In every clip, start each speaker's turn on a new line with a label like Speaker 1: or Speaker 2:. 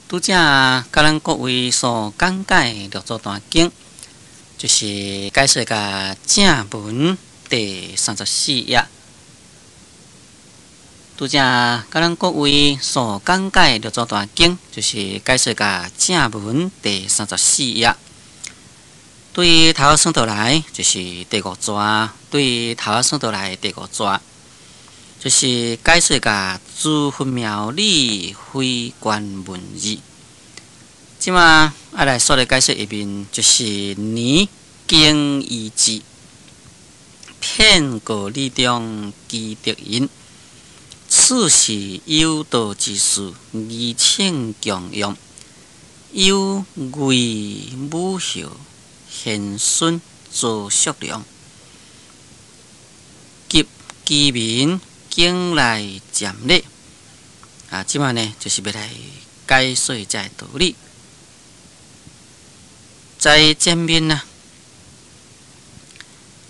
Speaker 1: 拄才佮咱各位所講解的六祖壇經，就是解說佮正文第三十四頁。拄才佮咱各位所講解的六祖壇經，就是解說佮正文第三十四頁。對頭仔算倒來，就是第五逝；對頭仔算倒來第五逝，就是解說佮諸佛妙理非關文字。這馬愛來煞來解說下面，就是年經義字，遍過理中奇德云，此是有道之士，宜請供養，有魏武侯賢孫曹叔良及居民景來瞻禮。啊，這馬呢就是欲來解說這个道理。在前面啊，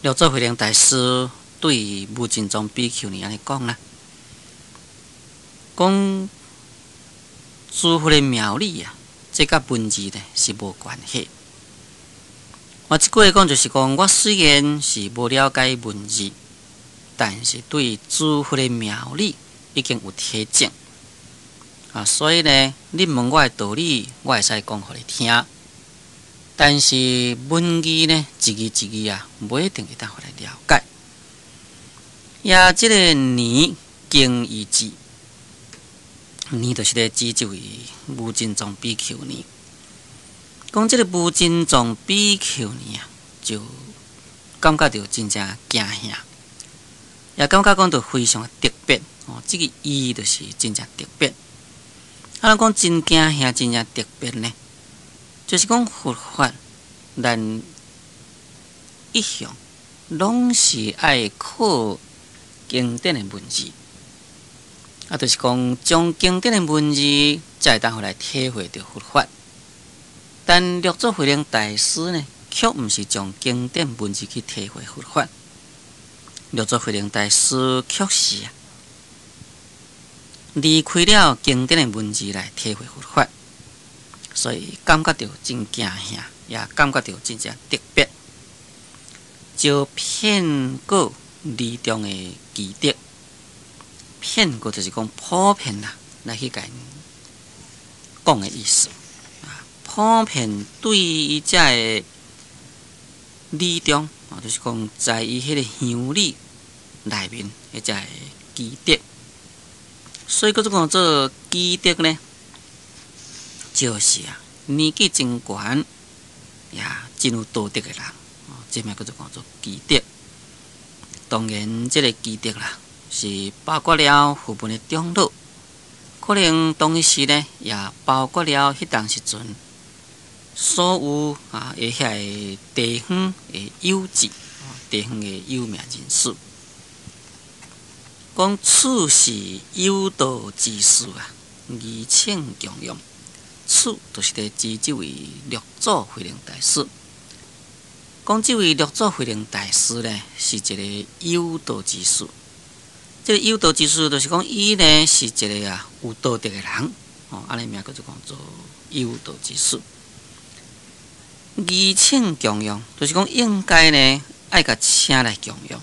Speaker 1: 六祖慧能大師對無盡藏比丘尼按呢講啦，講諸佛的妙理啊，這佮文字呢是無關係。換一句話講，就是講我雖然是無了解文字，但是對諸佛的妙理已經有體證啊，所以呢，你問我的道理，我會使講予你聽。但是文字呢，一字一字啊，無一定會當予你了解。也這个年經義字，年就是咧指這位無盡藏比丘尼。講這个無盡藏比丘尼啊，就感覺著真正驚嚇，也感覺講著非常的特別哦。這个伊就是真正特別。啊，咱講真驚嚇，真正特別呢？就是講佛法，咱一向攏是愛靠經典的文字，啊，就是講將經典的文字，才會當予來體會著佛法。但六祖慧能大師呢，卻毋是將經典文字去體會佛法。六祖慧能大師卻是啊，離開了經典的文字來體會佛法。所以感覺著真驚嚇，也感覺著真正特別，就遍過理中的奇德，遍過就是講普遍啦，來去共𪜶講的意思啊。普遍對伊遮个理中，啊，就是講在伊彼个鄉里內面的遮个奇德，所以閣做講做奇德呢？就是啊，年紀真懸，也真有道德的人，哦，這名叫做講做奇德。當然，這个奇德啦，是包括了佛門的長老，可能當時呢，也包括了彼當時陣所有啊，遐个地方的有志，地方的有名人士。講此是有道之士啊，宜請供養。此就是咧指這位六祖慧能大師。講這位六祖慧能大師呢，是一个有道之士。這个有道之士，就是講伊呢是一个啊有道德的人。哦，按呢名叫做講做有道之士。宜請供養，就是講應該呢愛共請來供養。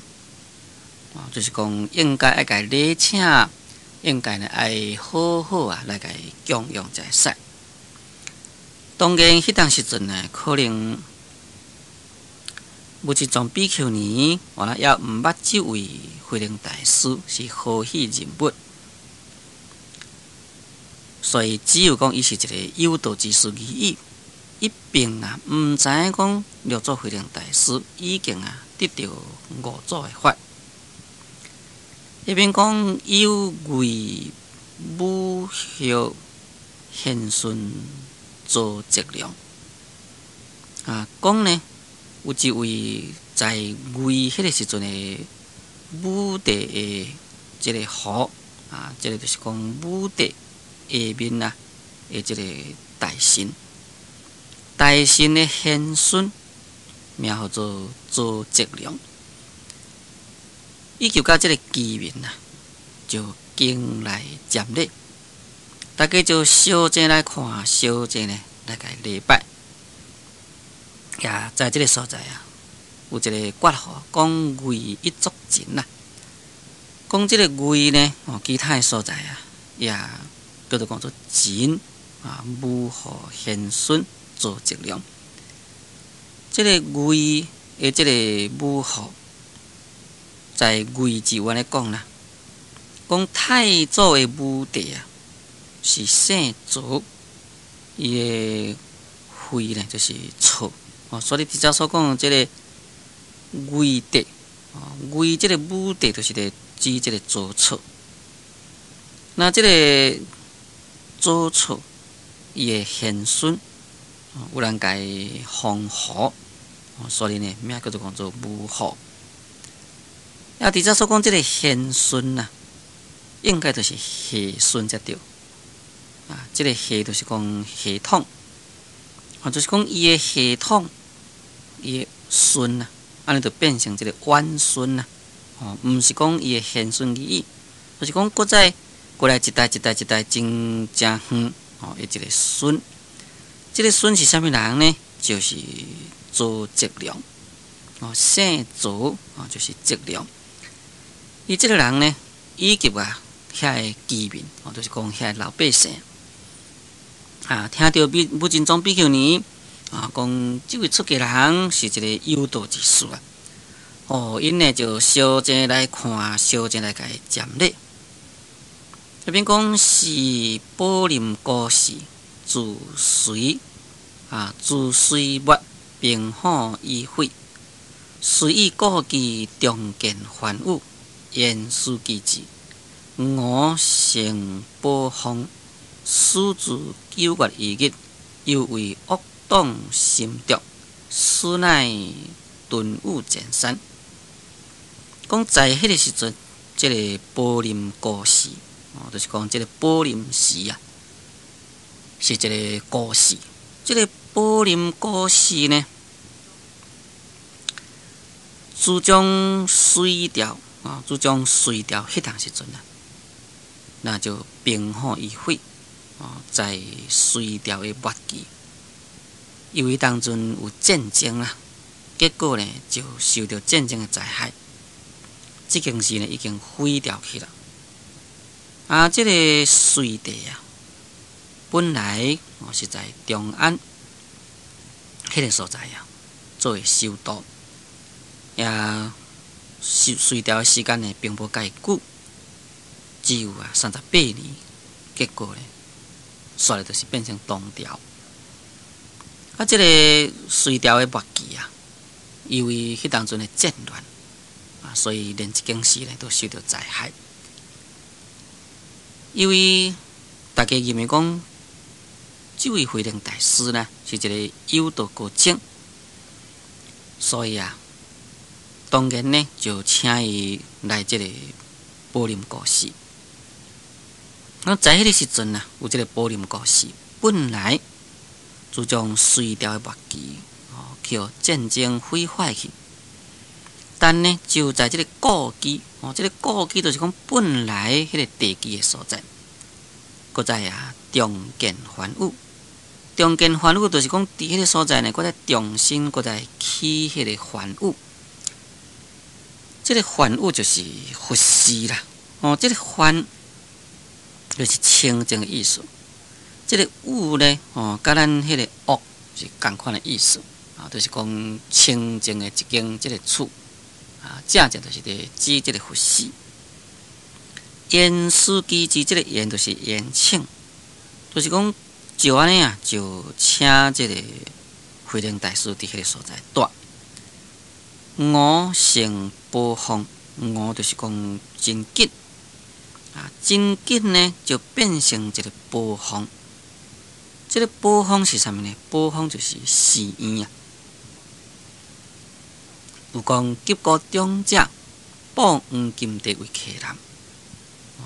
Speaker 1: 哦，就是講應該愛共禮請，應該呢愛好好啊來共供養才會使。當然，彼當時陣呢，可能無盡藏比丘尼，原來猶毋捌這位慧能大師是何許人物，所以只有講伊是一个有道之士而已。伊並啊毋知影講六祖慧能大師已經啊得著五祖的法。一邊講有魏武侯賢孫曹澤龍啊，講呢有一位在魏彼个時陣的武帝的這个侯啊，這个就是講武帝下面啊的這个大臣，大臣的賢孫名號做曹澤龍，伊就佮這个居民啊，就前來瞻禮。大家就相爭來看，相爭呢來共禮拜。也在這个所在啊，有一个訣號，講魏一足秦啦。講這个魏呢，哦，其他的所在啊，也叫做講做秦啊，武後賢孫曹植良。這个魏的這个武後，在魏志有按呢講啦，講太祖的武帝啊，是姓曹，伊的妃呢就是曹，哦，所以直接所講這个魏帝，哦，魏這个武帝就是咧指這个曹操。那這个曹操，伊的玄孫，有人共伊封侯，所以呢名叫做講做武後。啊，直接所講這个玄孫啊，應該就是下孫才對。啊，這个系就是講系統，啊，就是講伊的系統，伊的孫啊，按呢就變成這个晚孫啊，哦，毋是講伊的玄孫而已，就是講閣再過來一代一代一代真誠遠，哦，伊一个孫，這个孫是啥物人呢？就是曹植良，哦，姓曹，哦，就是植良。伊這个人呢，以及啊，遐个居民，哦，就是講遐个老百姓。啊，聽著武真宗比丘尼啊，講這位出家人是一个有道之士啊。哦，𪜶呢就相爭來看，相爭來共伊瞻禮。這邊講是寶林高士自隋啊，自隋末兵火已廢，隨意故基重建梵宇，延嗣其志，吳成寶峰。始自9月2日，猶為惡黨心著，此乃頓悟前山。講在彼个時陣，這个寶林高士，哦，就是講這个寶林寺啊，是一个高士。這个寶林高士呢，主張隋朝啊，主張隋朝彼當時陣啊，那就兵火已廢。哦，在隋朝的末期，因為當陣有戰爭啦，結果呢就受著戰爭的災害，這間寺呢已經毀掉去了。啊，這个隋帝啊，本來哦是在長安彼个所在啊，作為首都，也隋朝的時間呢並無蓋久，只有啊38年，結果呢，煞來就是變成唐朝。啊，這个隋朝的末期啊，因為彼當陣的戰亂啊，所以連這間寺呢都受著災害。因為大家認為講，這位慧能大師呢是一个有道高僧，所以啊，當然呢就請伊來這个寶林高寺。那在彼个時陣啊，有這个寶林高寺，本來主張隋朝的末期，哦，去予戰爭毀壞去。但呢，就在這个故基，哦，這个故基就是講本來彼个地基的所在，閣再啊重建梵宇，重建梵宇就是講佇彼个所在呢，閣再重新閣再起彼个梵宇。這个梵宇就是佛寺啦，哦，這个梵就是清淨的意思，這个宇呢，哦，佮咱彼个屋是仝款的意思，啊，就是講清淨的一間這个厝，啊，正正就是佇指這个佛寺。延嗣其志，這个延就是延請，就是講就按呢啊，就請這个慧能大師佇彼个所在蹛。吳成寶鳳，吳就是講真緊。啊，真緊呢，就變成一个寶峰。這个寶峰是啥物呢？寶峰就是寺院啊。有講急高長者報黃金地為客人，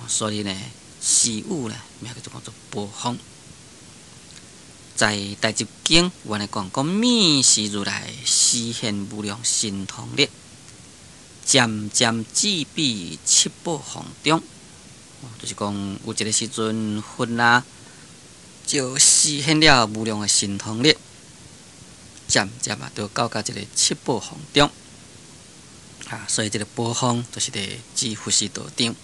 Speaker 1: 所以呢，寺宇呢，名叫做講做寶峰。在《大集經》有按呢講，講旯是如來示現無量神通力，漸漸至彼七寶峰中。就是講有一个時陣，佛啊，就示現了無量的神通力，漸漸啊，就到達這个七寶房中。啊，所以這个寶房就是佇指佛寺道場。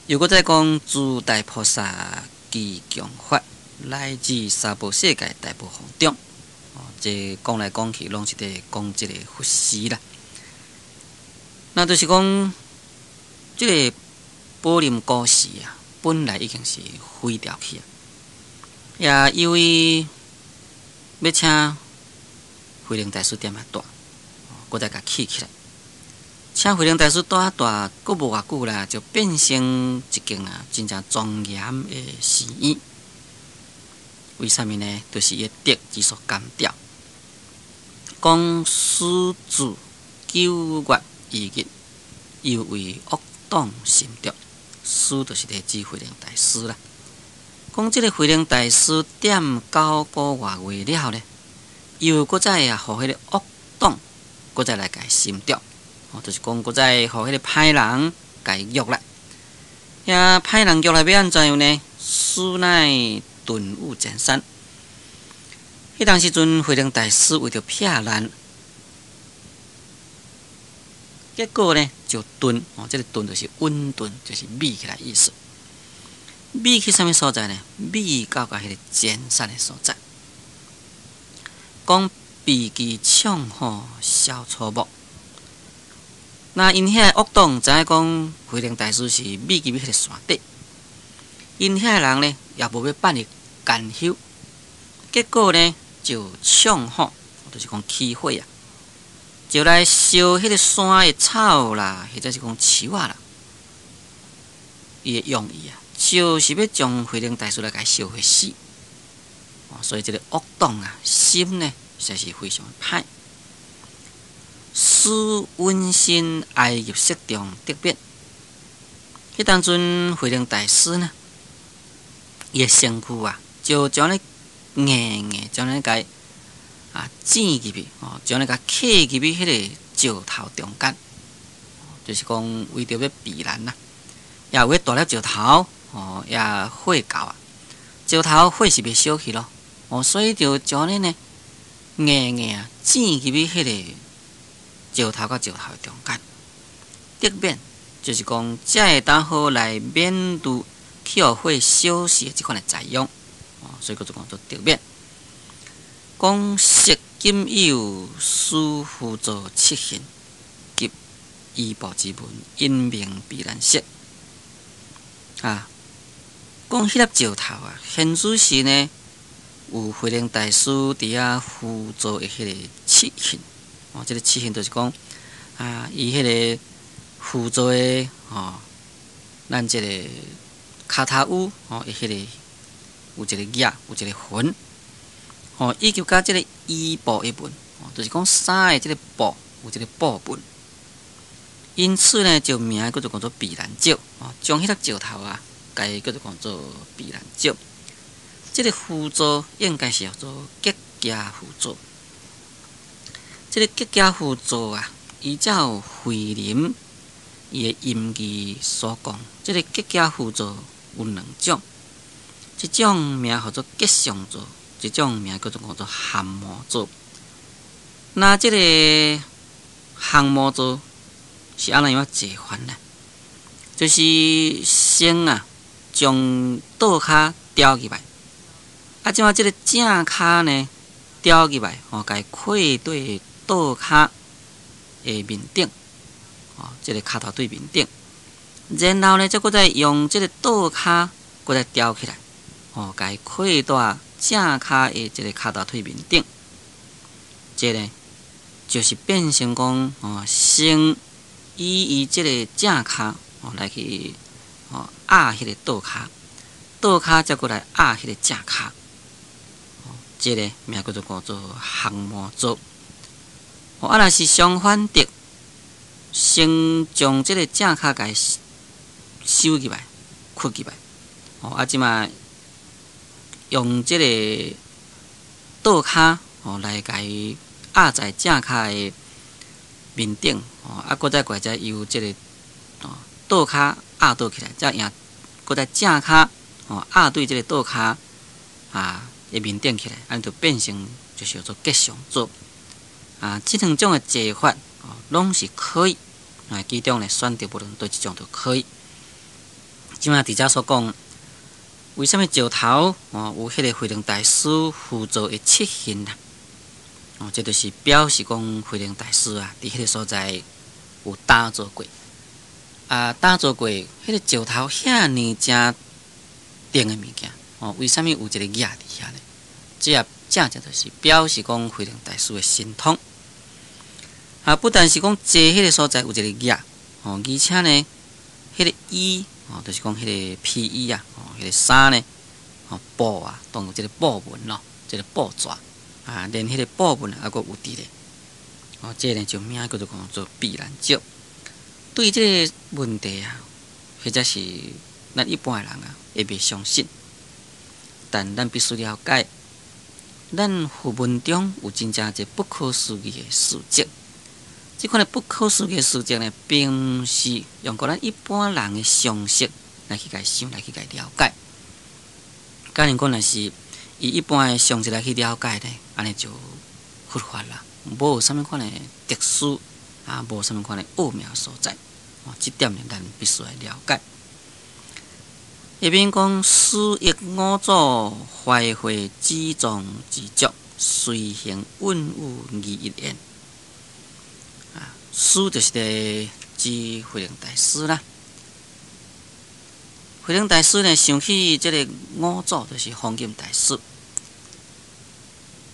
Speaker 1: 又閣再講諸大菩薩具強法，來至三寶世界大寶房中。哦，這講來講去，攏是佇講這个佛寺啦。那就是講，這个寶林古寺啊，本來已經是毀掉去啊。也由於欲請慧能大師踮遐蹛，閣再共起起來。請慧能大師蹛遐蹛，閣無偌久啦，就變成一間啊真正莊嚴的寺院。為啥物呢？就是伊的德之所感召。講師自9月2日，又為惡黨心著，師就是佇指慧能大師啦。講這个慧能大師踮9個外月了後呢，又閣再啊，予彼个惡黨閣再來共伊心著，哦，就是講閣再予彼个歹人共伊虐啦。遐歹人虐來欲按怎樣呢？師乃遁入尖山。彼當時陣，慧能大師為著避難，結果呢就遁哦，這个遁就是隱遁，就是秘起來意思。秘去啥物所在呢？秘到共彼个尖山的所在。講避其銃火燒草木。那𪜶遐个惡黨知影講慧能大師是秘入去彼个山底，𪜶遐个人呢也無欲放伊甘休，結果呢就銃火，就是講起火啊，就來燒彼个山的草啦，或者是講樹仔啦。伊的用意啊，就是欲將慧能大師來共伊燒火死。所以這个惡黨啊，心呢實在是非常歹。師隱身哀入色中得免。彼當陣慧能大師呢，伊的身軀啊，就將咧硬硬將咧共啊剪入去，哦，將咧共刻入去彼个石頭中間，就是講為著欲避難啦。也有彼大粒石頭，哦，也火到啊，石頭火是袂燒去咯，哦，所以就將咧呢硬硬啊剪入去彼个石頭佮石頭的中間，得免就是講才會當好來免除去予火燒死的這款的災殃，哦，所以叫做講做得免。講昔今有師輔助七行及衣缽之文，因名避難色。啊，講彼粒石頭啊，現此時呢，有慧能大師佇遐輔助的彼个七行，哦，這个七行就是講啊，伊彼个輔助的吼，咱這个跤頭趺吼，伊彼个有一个額，有一个痕，吼，以及佮這个衣布的紋，哦，就是講衫的這个布有一个布紋。因此呢，就名叫做講做避難石，哦，將彼粒石頭啊，共伊叫做講做避難石。這个輔助應該是叫做結跏趺坐。這个結跏趺坐啊，依照慧林伊的音義所講，這个結跏趺坐有兩種，一種名號做吉祥坐，一種名叫做講做降魔坐。那這个降魔坐是按怎樣坐法呢？就是先啊，將倒跤調入來，啊，這馬這个正跤呢，調入來，吼，共伊扣對倒跤的面頂，吼，這个跤頭對面頂，然後呢，再閣再用這个倒跤閣再調起來，吼，共伊扣佇正跤的這个跤頭腿面頂，這个就是變成講，吼，先以伊這个正跤，吼，來去，吼，壓彼个倒跤，倒跤再閣來壓彼個正跤，這个名叫做叫做降魔坐。哦，啊，若是相反的，先將這个正跤共伊收入來，屈入來，哦，啊，這馬用這个倒跤，哦，來共伊壓在正跤的面頂，哦，啊，閣再過來再由這个哦倒跤壓倒起來，再用閣再正跤哦壓對這个倒跤啊，的面頂起來，按呢就變成就是叫做吉祥座。啊，這兩種的坐法哦，攏是可以。啊，其中呢選擇無論佗一種都可以。這馬佇遮所講，為啥物石頭哦有彼个慧能大師敷座的七印啊？哦，這就是表示講慧能大師啊，佇彼个所在有打坐過。啊，打坐過，彼个石頭遐爾正定的物件，哦，為啥物有一个額佇遐呢？這也正正就是表示講慧能大師的神通。啊，不但是講坐彼个所在有一個額，哦，而且呢，彼个衣，哦，就是講彼个披衣啊，哦，彼个衫呢，哦，布啊，當有這个布紋咯，這个布紙啊，連彼个布紋也閣有佇咧。哦，這个呢就名叫做講做避難石。對這个問題啊，或者是咱一般的人啊，會袂相信，但咱必須了解，咱佛門中有真正濟不可思議的事跡。這款的不可思議的事跡呢，並毋是用過咱一般人的常識來去共想，來去共了解。假如講若是以一般的常識來去了解呢，按呢就佛法啦，無啥物款的特殊啊，無啥物款的奧妙所在。哦，這點呢，咱必須來了解。下面講，師憶五祖懷會指藏之足，隨行問語二一言。啊，師就是咧指慧能大師啦。慧能大師呢，想起這个五祖，就是弘景大師，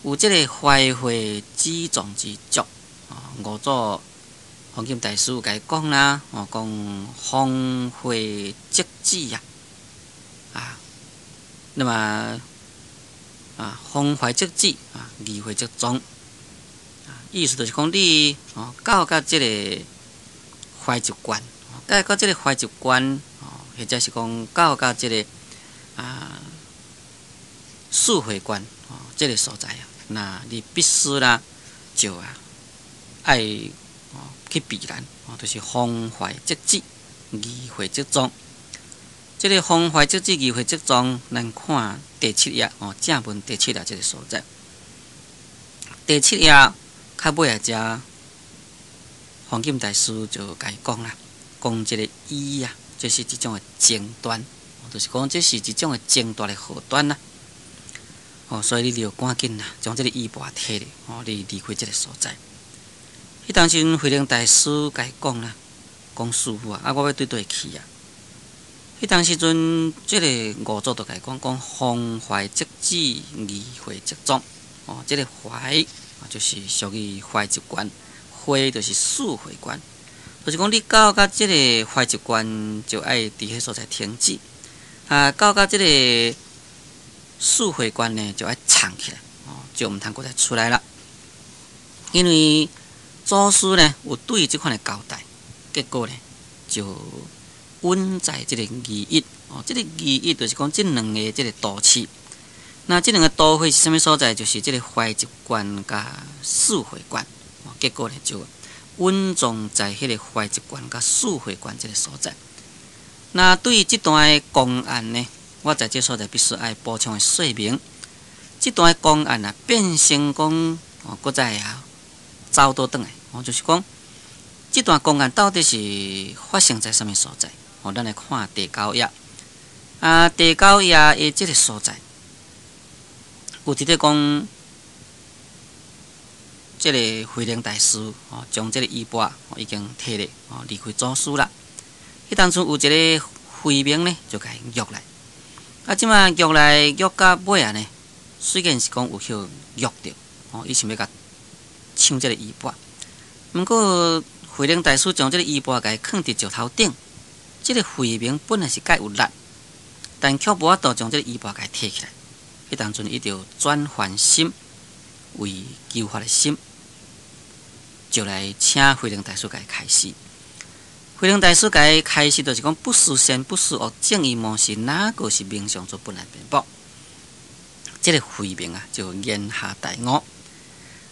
Speaker 1: 有這个懷會指藏之足。啊，五祖弘景大師有共伊講啦，哦，講逢會則止啊，啊，那麼啊，逢懷則止啊，離會則藏。意思就是講你哦，到佮這个懷集關，到到這个懷集關哦，或者是講到佮這个啊四會關哦，這个所在啊，那你必須啦，就啊愛哦去避難哦，就是逢懷則止，離會則藏。這个逢懷則止，離會則藏，咱看第七頁哦，正文第七頁這个所在。第七頁較尾仔遮，弘景大師就共伊講啦，講這个衣啊，這是一種的爭端，就是講這是一種的爭大的禍端啦。哦，所以你就趕緊啦，將這个衣缽提咧，哦，你離開這个所在。彼當時慧能大師共伊講啦，講師父啊，啊，我欲對佗位去啊？彼當時陣，這个五祖就共伊講，講逢懷則止，離會則藏。哦，這个懷啊，就是屬於懷集關，會就是四會關，就是講你到佮這个懷集關，就愛佇彼所在停止。啊，到佮這个四會關呢，就愛藏起來，哦，就毋通閣再出來啦。因為祖師呢有對這款的交代，結果呢就穩在這个二一哦，這个二一就是講這兩个這个都市。那這兩个都會是啥物所在？就是這个懷集關佮四會關。哦，結果呢就隱藏在彼个懷集關佮四會關這个所在。那對於這段的公案呢，我在這所在必須愛補充的說明，這段的公案啊，變成講哦，閣再啊走倒轉來，哦，就是講這段公案到底是發生在啥物所在？哦，咱來看第九頁啊，第九頁的這个所在，有佇咧講，這个慧能大師哦，將這个衣缽已經提咧哦，離開祖師啦。彼當陣有一个慧明呢，就共伊約來。啊，這馬約來約到尾仔呢，雖然是講有去約著，哦，伊想欲共搶這个衣缽，毋過慧能大師將這个衣缽共伊囥佇石頭頂，這个慧明本來是較有力，但卻無法度將這个衣缽共伊提起來。彼當陣伊就轉凡心為求法的心，就來請慧能大師共伊開示。慧能大師共伊開示，就是講不思善不思惡，正意無是哪個是明相做本來面目。這个慧明啊，就言下大悟。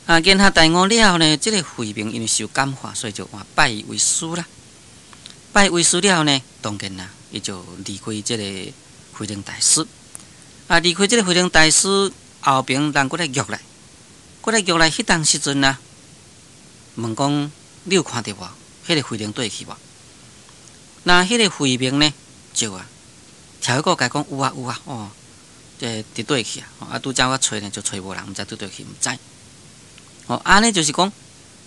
Speaker 1: 啊，言下大悟了後呢，這个慧明因為受感化，所以就換拜伊為師啦。拜為師了後呢，當然啦，伊就離開這个慧能大師。啊，離開這个慧能大師後爿人閣來約來，閣來約來，彼當時陣啊，問講你有看著無？彼个慧能佗去無？那彼个慧明呢，就啊，跳一個共講有啊有啊，哦，這佇佗去啊？啊，拄才我揣呢就揣無人，毋知佇佗去毋知。哦，按呢就是講，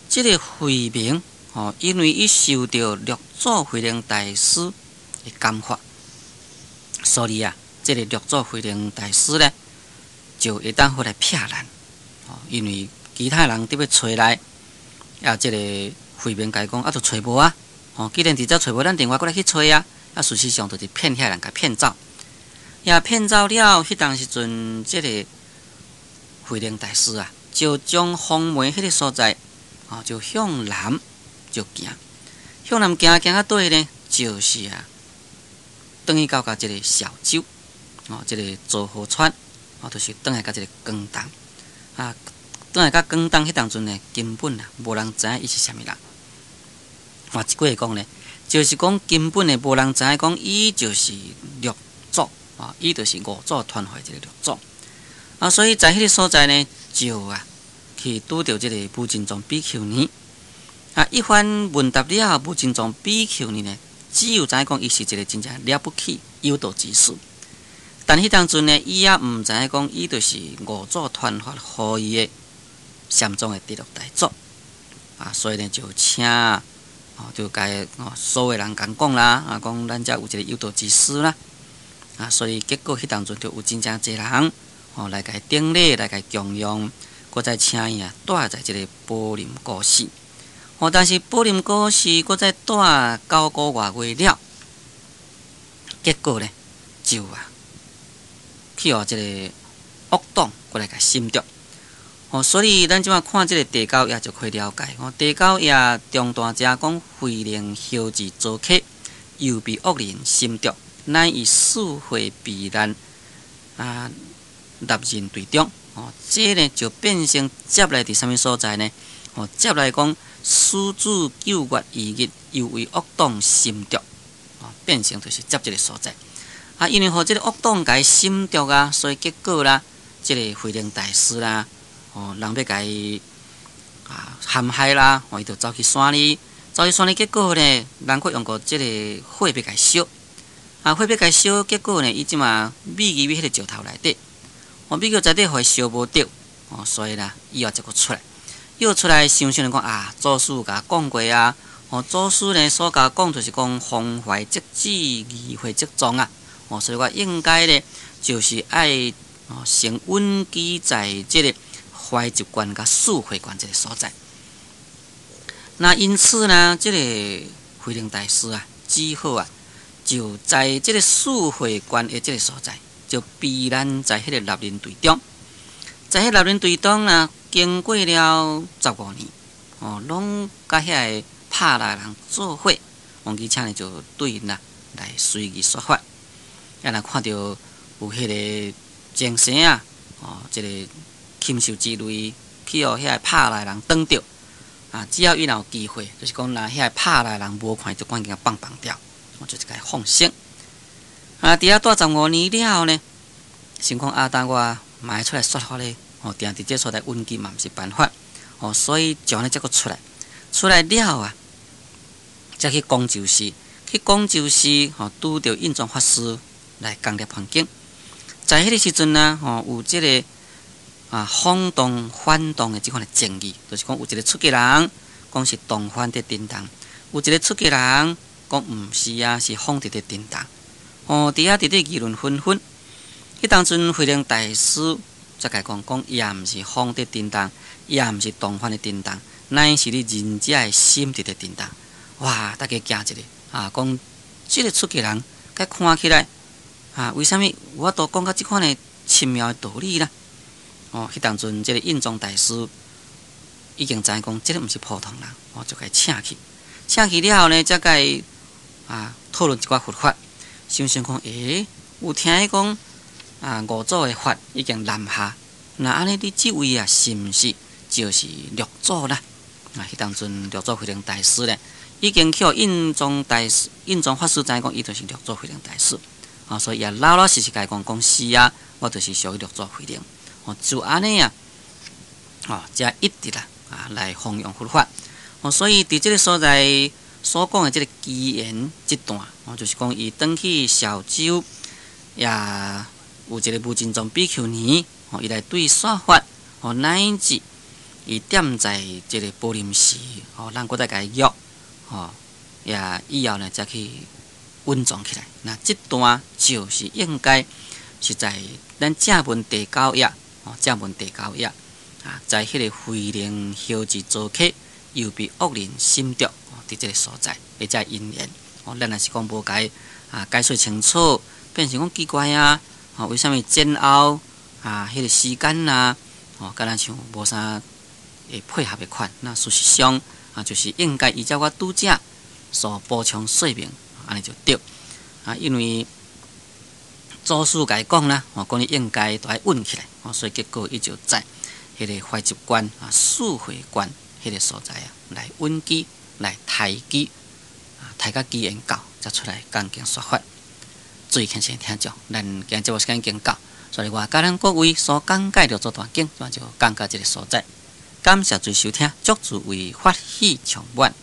Speaker 1: 這个慧明哦，因為伊受著六祖慧能大師的感化，所以啊，這个六祖慧能大師呢，就會當好來騙咱。哦，因為其他人佇欲揣來，啊，這个慧明共伊講啊，就揣無啊。哦，既然佇遮揣無，咱另外閣來去揣啊。啊，事實上就是騙遐人，共騙走。也騙走了，彼當時陣，這个慧能大師啊，就將黃梅彼个所在，哦，就向南就行，向南行行到佗呢，就是啊，轉去到共這个潮州，哦，這个棹河川，哦，就是轉來到這个廣東，啊，轉來到廣東彼當陣呢，根本啊，無人知影伊是啥物人。換一句話講呢，就是講根本的無人知影講伊就是六祖，啊，伊就是五祖傳法這个六祖。啊，所以在彼个所在呢，就啊去拄著這个無盡藏比丘尼。啊，一番問答了後，無盡藏比丘尼呢，只有知影講伊是一个真正了不起有道之士。但彼當陣呢，伊也毋知影講伊就是五祖傳法予伊的禪宗的第六代祖。啊，所以呢就請哦，就共哦所有人共講啦，啊，講咱遮有一个有道之師啦。啊，所以結果彼當陣就有真正濟人哦來共伊頂禮，來共伊供養，閣再請伊啊蹛在這个寶林古寺。哦，但是寶林古寺閣再蹛9個外月了，結果呢就啊去予這个惡黨閣來共審著。哦，所以咱這馬看這个第九頁就可以了解。哦，第九頁中段遮講慧能後至糟溪，又被惡人審著，乃以四會避難啊，納人隊中。哦，這呢就變成接來佇啥物所在呢？哦，接來講師祖9月2日又為惡黨審著，哦，變成就是接這个所在。啊，因為予這个惡黨共伊審著啊，所以結果啦，這个慧能大師啦，哦，人欲共伊啊陷害啦，哦，伊就走去山裡，走去山裡，結果呢，人閣用過這个火欲共伊燒，啊，火欲共伊燒，結果呢，伊這馬覕佇彼个石頭內底，哦，覕佇內底予伊燒無著，哦，所以啦，伊又再閣出來，又出來想想講啊，祖師有共我講過啊，哦，祖師呢所共我講就是講方懷則止，疑會則藏啊，哦，所以我應該呢，就是愛哦，先隱居在這个懷集觀佮四會觀這个所在。那因此呢，這个慧能大師啊，只好啊，就在這个四會觀的這个所在，就避難在彼个獵人隊中。在彼獵人隊中呢，經過了15年，哦，攏佮遐个拍獵人做伙，而且呢，就對𪜶啊來隨意說法。啊，若看著有彼个精神啊，哦，這个禽獸之類去予遐个拍獵人擋著，啊，只要伊若有機會，就是講若遐個拍獵人無看，就趕緊共放放掉，哦，就是共伊放生。啊，佇遐蹛十五年了後呢，想講啊，當我嘛愛出來說法咧，哦，定佇這所在隱居嘛毋是辦法，哦，所以就按呢才閣出來，出來了啊，才去廣州寺，去廣州寺，吼，拄著印宗法師來講涅槃經，在彼个時陣啊，吼，有這个啊，風動反動的這款的爭議，就是講有一个出家人講是動幡佇震動，有一个出家人講毋是啊，是風佇咧震動。哦，佇遐佇咧議論紛紛。彼當陣慧能大師才共講講，也毋是風佇震動，也毋是動幡佇震動，乃是你仁者的心佇咧震動。哇！大家驚一下啊，講這个出家人，共看起來啊，為啥物有法度講到這款的深妙的道理啦？哦，彼當陣這个印宗大師已經知影講，這个毋是普通人，哦，就共伊請去，請去了後呢，才共伊啊討論一寡佛法，想想講，欸，有聽伊講啊，五祖的法已經南下，那按呢，你這位啊，是毋是就是六祖啦？啊，彼當陣六祖慧能大師咧，已經去予印宗大師、印宗法師知影講，伊就是六祖慧能大師，啊，所以也老老實實共伊講，講是啊，我就是屬於六祖慧能。哦，就按呢啊，哦，才一直啦啊來弘揚佛法。哦，所以佇這个所在所講的這个機緣這段，哦，就是講伊轉去潮州，也有一个無盡藏比丘尼，哦，伊來對說法，哦，乃至伊踮在這个寶林寺，哦，咱閣再共伊約，哦，也以後呢，才去隱藏起來。那這段就是應該是在咱正文第九頁，哦，正文第九頁啊，在彼个慧能休寺做客，又被惡人審著，哦，佇這个所在，會遮因緣，哦，咱若是講無共啊解說清楚，變成講奇怪啊，哦，為啥物前後啊，彼个時間啊，哦，敢若像無啥會配合的款。那事實上啊，就是應該依照我拄才所補充說明，按呢就對。啊，因為祖師共伊講啦，哦，講你應該都愛隱起來，哦，所以結果伊就在彼个懷集縣啊，四會縣彼个所在啊，來隱居，來刣居，啊，刣甲機緣到，才出來講經說法。注意聽先聽眾，咱今日節目時間已經到，所以我佮咱各位所講解六祖壇經，就講到這个所在。感謝諸收聽，祝諸位法喜充滿。